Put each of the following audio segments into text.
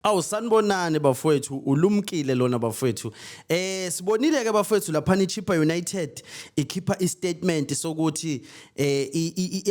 Awu, sanibonani bafowethu, ulumkile lona bafowethu. Sibonile ke bafowethu lapha iChippa United ikhipha istatement sokuthi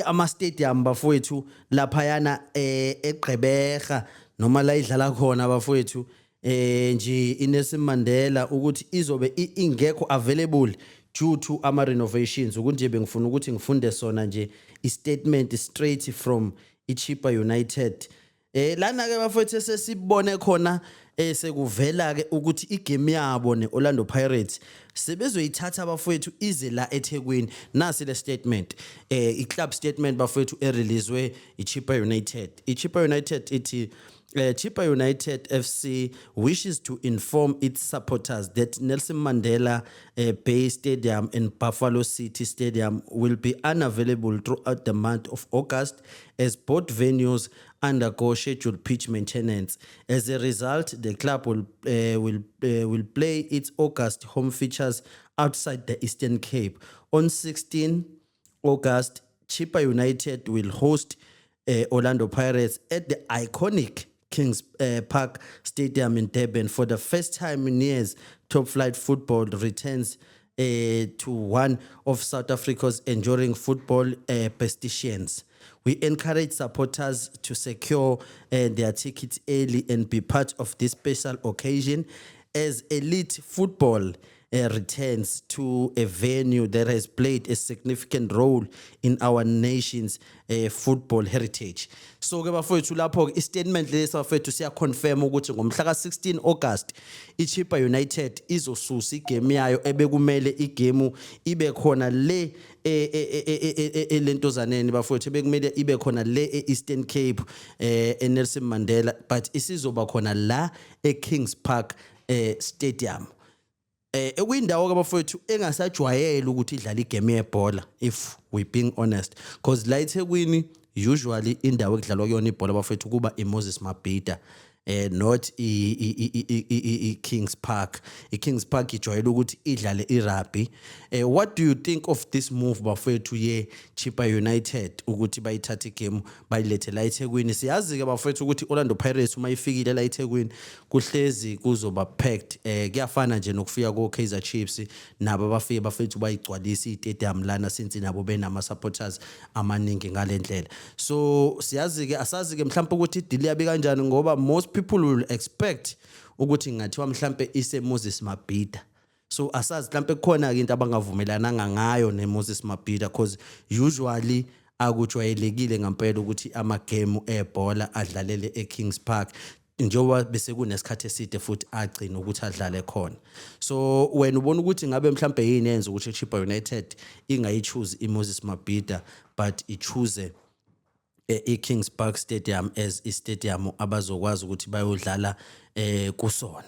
ama stadium bafowethu laphayana eGqeberha noma la idlala khona bafowethu, nje iNelson Mandela, ukuthi izobe ingekho available due to ama renovations. Ukuthi nje bengifuna ukuthi ngifunde sona nje istatement straight from iChippa United. Lana ke bafowethu sesibone khona sekuvela ke ukuthi igame yabo neOrlando Pirates sebezoyithatha bafowethu ize la eThekwini. Nasi le statement, iclub statement bafowethu ereleaswe iChippa United. IChippa United ithi, Chippa United FC wishes to inform its supporters that Nelson Mandela Bay Stadium and Buffalo City Stadium will be unavailable throughout the month of August as both venues undergo scheduled pitch maintenance. As a result, the club will play its August home fixtures outside the Eastern Cape. On 16 August, Chippa United will host Orlando Pirates at the iconic Kings Park Stadium in Durban. For the first time in years, top flight football returns to one of South Africa's enduring football bastions. We encourage supporters to secure their tickets early and be part of this special occasion as elite football returns to a venue that has played a significant role in our nation's football heritage. So ke bafowethu, lapho ke istatement lesi bafowethu siya confirm ukuthi ngomhla ka16 August iChippa United izosusa igame yayo ebekumele igame ibe khona le elentozaneni bafowethu, bekumele ibe khona le eEastern Cape, eNelson Mandela, but isizoba khona la eKings Park Stadium, ekuyindawo ke bafowethu engasajwayele ukuthi idlale igame yebhola, if we being honest, because la eThekwini usually indawo ekudlalwa kuyona ibhola bafowethu kuba iMoses Mabhida, not i Kings Park. I Kings Park ijwayele ukuthi idlale irugby. What do you think of this move bafowethu ye Chippa United ukuthi bayithathe igame bayilethe la eThekwini? Siyazi ke bafowethu ukuthi Orlando Pirates uma ifikile la eThekwini kuhlezi kuzoba packed. Kuyafana nje nokufika ko Kaizer Chiefs, nabo abafike bafethu bayigcwalisa istadium lana since nabo benama supporters amaningi ngalendlela. So siyazi ke, asazi ke mhlawumbe ukuthi ideal yabe kanjani, ngoba most people will expect ukuthi ngathiwa mhlambe ise Moses Mabhida. So asazi mhlambe kukhona ke into abangavumelananga ngayo neMoses Mabhida, because usually akujwayelekile ngempela ukuthi ama-game ebhola adlalele eKings Park, njengoba bese kunesikhathi eside futhi agcina ukuthi adlale khona. So wena ubona ukuthi ngabe mhlambe yini yenza ukuthi iChippa United ingayichoose iMoses Mabhida but ichoose iKings Park Stadium as istadium abazokwazi ukuthi bayodlala kusona?